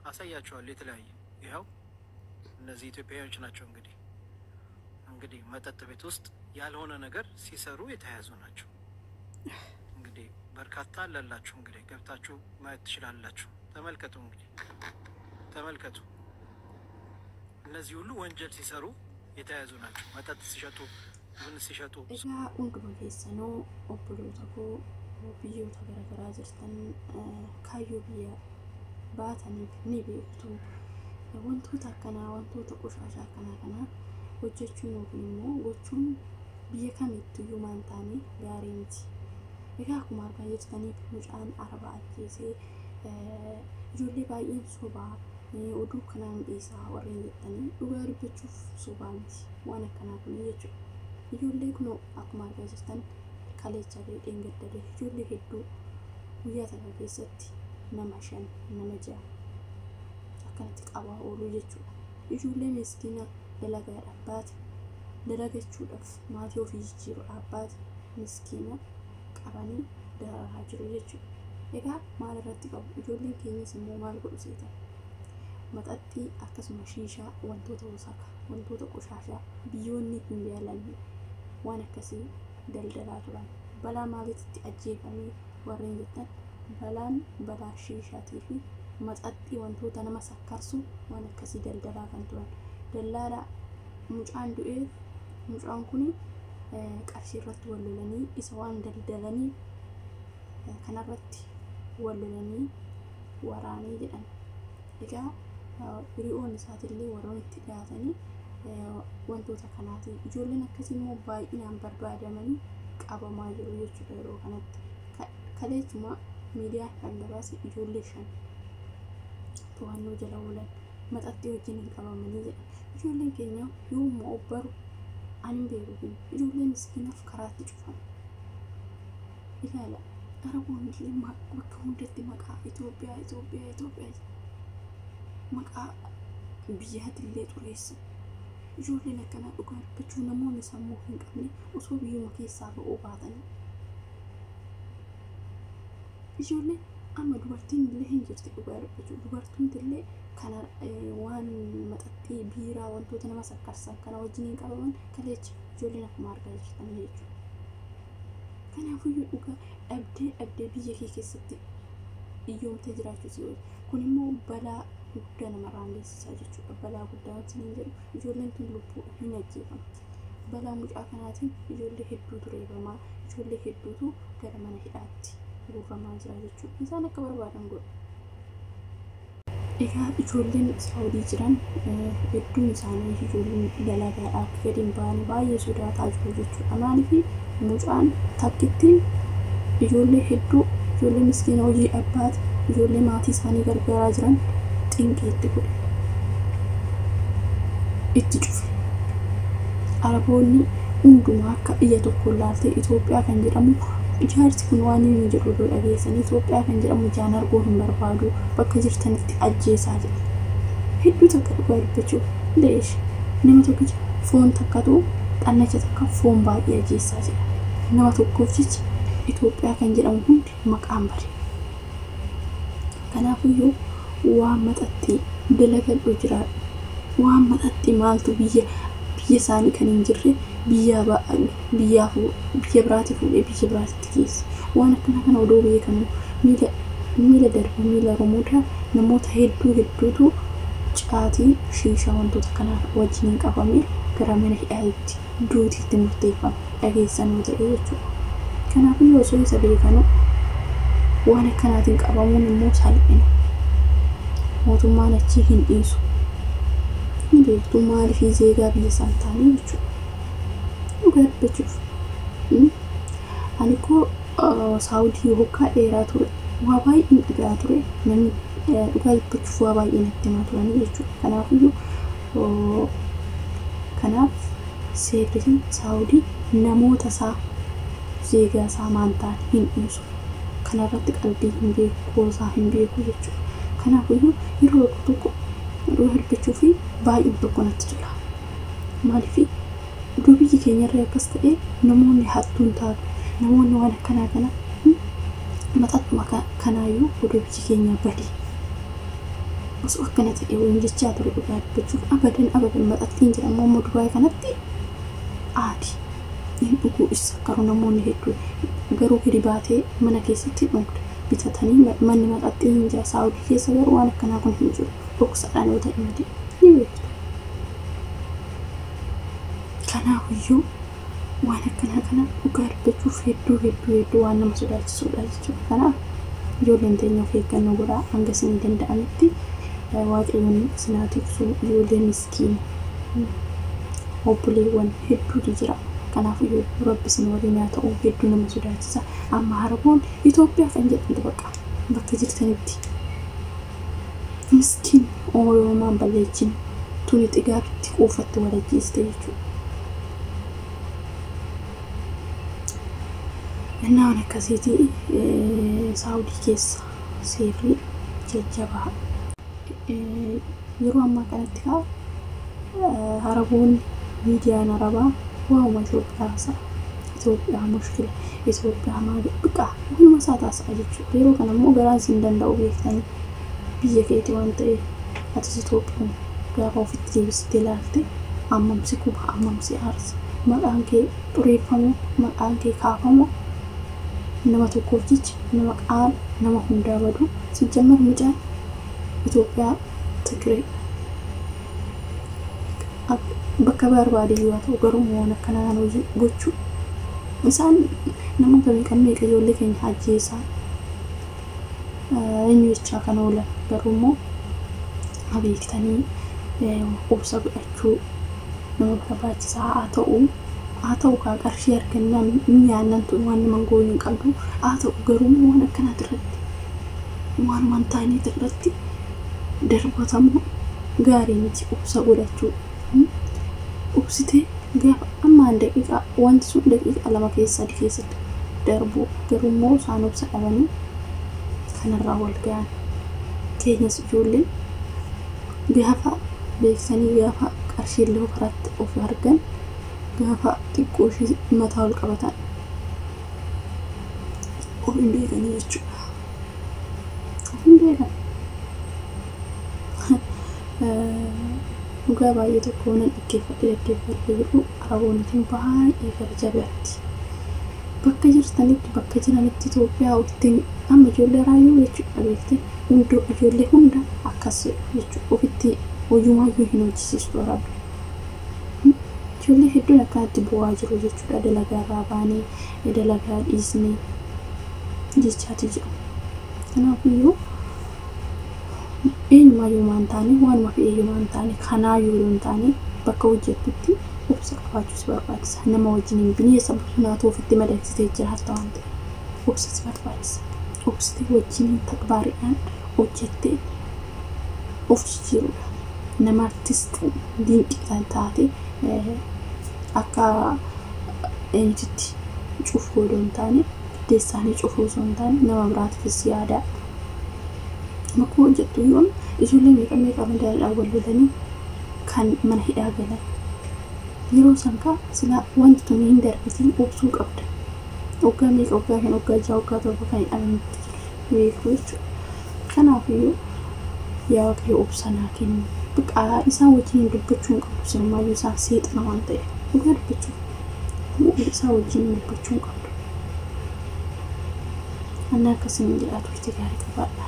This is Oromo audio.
አሳያችኋለሁ። የተለያየ ይኸው እነዚህ ኢትዮጵያውያኖች ናቸው። እንግዲህ መጠጥ ቤት ውስጥ ያልሆነ ነገር ሲሰሩ የተያዙ ናቸው። እንግዲህ በርካታ አለላችሁ። እንግዲህ ገብታችሁ ማየት ትችላላችሁ። ተመልከቱ፣ እንግዲህ ተመልከቱ። እነዚህ ሁሉ ወንጀል ሲሰሩ የተያዙ ናቸው። መጠጥ ሲሸጡ፣ ምን ሲሸጡ Egaa hunduma keessanuu obboloota koo biyyoota garaagaraa jirtan kaayyoo biyya baataniif ni beektu. Wantoota akkanaa, wantoota qoshaashaa akkanaa kana hojjechuun yookiin immoo gochuun biyya kamittiyyuu maan taane gaarii miti. Egaa akkuma argaa jirtaniif mucaan araba ajjeesee ijoollee baay'een sobaa oduu kanaan dhiisaa warreen jettanii, dhugaa dubbachuuf sobaa miti waan akkanaa kun jechuudha. Ijoollee kun akkuma argaa jirtan kaleechallee dheengaddalee ijoollee hedduu guyyaa takka keessatti nama 5, nama 6 akkanatti qabaa ooluu jechuudha. Ijoollee miskiina dalagaadhaaf baate, dalagachuudhaaf maatii ofii jijjiiruudhaaf baate miskiina qabanii dararaa jiru jechuudha. Egaa maal irratti qabu? Ijoolleen keenyas immoo maal godhu seetan? Maxaxxii akkasuma shiishaa, wantoota wasaka, wantoota qoshaashaa biyyoonni hin jaallanne waan akkasii daldalaa turan. Balaa maaliitti ajjeefamee warreen jettan, balaan balaa shiishaatii fi maxaxxii, wantoota nama sakkarsu waan akkasii daldalaa kan turan. Dallaala mucaan du'ee, mucaan kun qarshii irratti wal lolanii isa waan daldalanii kanarratti wal lolanii waraanee jedhan. Egaa hiriyoon isaatillee warroon itti dhiyaatanii wantoota kanaati. Ijoolleen akkasii immoo baay'inaan barbaadamanii qabamaa jiru jechuudha yeroo kanatti. Kaleessuma miidiyaan kan gabaase ijoollee 5 to'annoo jala oolan maxaxxii wajjin hin qabamanii jedhan. Ijoolleen keenya yoomuma obbaru ani hin beeku kun ijoollee miskiinaaf karaatti cufame. Ilaala, Araboonni illee bakka hundatti maqaa Itoophiyaa, Itoophiyaa, Itoophiyaa, maqaa biyyaatillee xureessan. Ijoolleen akkanaa dhugaa dubbachuu namoonni sammuu hin qabne osoo biyyuma keessaa ba'uu baatanii. Ijoolleen amma dubartiin illee hin jirti, dhugaa dubbachuu dubartoonni illee kana waan maxaxxii biiraa, wantoota nama sakkarsan kana wajjin hin qabaman kaleecha ijoolleen akkuma argaa jirtanii jechuudha. Kanaafiyyuu dhugaa dhabdee dhabdee biyya kee keessatti hiyyoomtee jiraachuu si wayya. Kun immoo balaa guddaa namarraan geessisaa jechuudha. Balaa guddaa wanti hin jedhu ijoolleen tun lubbuudha hin ajjeefamti. Balaa mucaa kanaatiin ijoollee hedduutu reebamaa, ijoollee hedduutu gara mana hidhaatti guurramaa jira jechuudha. Isaan akka barbaadan godhu. Egaa ijoolleen Saawudii jiran hedduun isaanii ijoolleen dalagaadhaaf gadi hin baane baay'ee sodaataa jiru jechuudha. Maaliif mucaan takkittiin ijoollee hedduu, ijoollee miskiina hojii dhabbaate, ijoollee maatii isaanii gargaaraa jiran xinqii itti godhe. Itti cufe. Araboonni hundumaa akka ija tokkoon laaltee Itoophiyaa kan jedhamu jaarsi kun waan inni jedhu odoo dhageessanii, Itoophiyaa kan jedhamu ijaan arguu hin barbaadu, bakka jirtanitti ajjeesaa jedha. Hedduu takka dhugaa dubbachuuf leesh nama tokkicha foon takkatu xannacha takka foon baay'ee ajjeessaa jedha. Nama tokkoof jecha Itoophiyaa kan jedhamu hundi maqaan bade. Kanaafiyyuu waan maxaxxii dalagadhu jiraadhu. Waan maxaxxii maaltu biyya biyya isaanii kan hin jirre biyya biyyaa biyya biraati fuudhee biyya biraatti geessa. Waan akkana kana odoo beekanuu miila miila darbe miila rumuudaa namoota hedduu hedduutu caatii, shiishaa, wantoota kanaa wajjin qabamee gara mana hidhaatti duutiitti murteeffama dhageessanuu ta'e jechuudha. Kanaafiyyuu osoo isa beekanuu waan akkanaatiin qabamuun immoo salphina. Mootummaan achii hin dhiisu. Ni beektu maaliif zeegaa biyya isaan ta'anii jechuudha. Dhugaa dubbachuuf. Ani koo Saawudii waggaa dheeraa ture. Waa baay'een dhagaa ture. Namni dhugaa dubbachuuf waa baay'ee natti himaa turanii jechuudha. Kanaafiyyuu kanaaf seerri Saawudii namoota isaa zeegaa isaa maan ta'an hin dhiisu. Kanarratti qalbii hin beeku, qoosaa hin beeku jechuudha. Kanaafiyyuu yeroo tokko tokko dhugaa dubbachuu fi baay'een tokko natti tola. Maaliif iddoo biyyi keenyarra akkas ta'e namoonni hattuun taatu, namoonni waan akkanaa kana maxaxxuma kanaayyuu odoo biyyi keenya bade. Osoo akkana ta'e waliin jechaa ture dhugaa dubbachuuf abadan abadan maxxantiin jedhamu amma Dubaay kanatti aadi hin dhuguu isa garuu namoonni hedduu garuu gadi baatee mana keessatti dhugda bitatanii manni maxxantii hin jira. Saawudii keessa garuu waan akkanaa kun hin jiru, dhoksaadhaan yoo ta'e malee ni beektu. Kanaafiyyuu waan akkanaa kana dhugaa dubbachuuf hedduu hedduu hedduu waan nama sodaachisudha jechuudha. Kanaaf ijoolleen teenya of eeggannoo godhaa hanga isin danda'ametti. Waaqayyoon isin haa tiksu. Ijoollee miskiina obboleewwan hedduutu jira. Kanaaf iyyuu Rabbi isin waliin haa ta'u. Hedduu nama sodaachisa. Amma Haraboon Itoophiyaa kan jedhamtu bakka bakka jirtanitti miskiin Oromoon balleechin tuni xigaabitti quufatte walajjeeste jechuudha. Innaa waan akkasiiti Saawudii keessa seerri jajjabaa. Yeroo ammaa kanatti kaa Haraboonni miidiyaan Arabaa waa'uma Itoophiyaa haasa'a. Itoophiyaa mushkila, Itoophiyaa maali biqaa waanuma isaa taasisaa jechuudha. Yeroo kana immoo garaan sin danda'u beektanii biyya keeti waan ta'eef atis Itoophiyaan gaafa ofitti deebistee ilaalte ammam si guba, ammam si aarsa. Maqaan kee xureeffamu, maqaan kee kaafamu nama tokkoof jecha maqaan nama hundaa badu. Sijjammar mucaan Itoophiyaa Tigiree bakka barbaade yoo ta'u garuu waan akkanaa kan hojii gochuu isaan namoota meeqa meeqa ijoollee keenya ajjeesaa eenyu jechaa kan oolan garuu immoo beektanii obsa godhachuu nama barbaachisaa haa ta'u. Haa ta'u kaa qarshii argannaan nyaannan tun waan nama goonuu hin qabdu haa ta'u garuu waan akkanaati irratti waan waan ta'aniiti irratti darbatamu gaarii miti. Obsa godhachuu obsitee gaafa ammaan daqiiqaa wanti sun daqiiqaa 2 keessa 3 keessatti darbu garuu immoo isaan obsa dhabanii kanarraa wal ga'an. Keenyas ijoollee gaafa beeksanii gaafa qarshiillee karaatti of argan gaafa xiqqoo ishee mataa ol qabatan of hin beekanii jechuudha. Of hin beekan. Dhugaa baay'ee tokko nan dhaggeeffadhee jiru Araboonni baay'ee gara jabaatti. Bakka jirtanitti bakka jiranitti Itoophiyaa ittiin amma ijoollee raayyuu jechuudha beekte hundoo ijoollee hunda akkas jechuudha ofitti hoyyumaayyuu hin hojjisiistu Arabni. Ijoollee hedduun akkanatti bu'aa jiru jechuudha dalagaa irraa baanee dalagaa dhiisnee jechaati jiru. Kanaafiyyuu eenyumaayyuu waan taane waanuma fe'eeyyuu waan taane kanaayyuu yoo hin taane bakka hojjettutti obsa qabaachuu si barbaachisa. Nama wajjin bineensa bosonaatu ofitti madaqsitee jiraatta waan ta'eef obsa si barbaachisa. Obsitee wajjin takbaariidhaan hojjettee of jijjiiruudha. Nama artist dinqii taate akka eenyutti cufuu odoo hin taane deessaanii cufuu osoo hin taane nama biraatiifis yaadaa. Bakka hojjettu yoon ijoollee meeqa meeqa madaalaadhaan wal lolanii kan mana hidhaa galan. Yeroo san kaa silaa wanti tun hin darbitiin obsuu qabda. Waggaa meeqa waggaa 5 waggaa 6 waggaa 7 kan hidhamanitti jiru beeku jechuudha. Kanaafiyyuu yaa Waaqayyo obsa naa kenni. Biqaa isaan wajjin dubbachuu hin qabdu sirumayyuu isaan seexana waan ta'eef dhugaa dubbachuuf isaan wajjin dubbachuu hin qabdu. Anna akkasiin jedhaa turte gaarii qabaadha.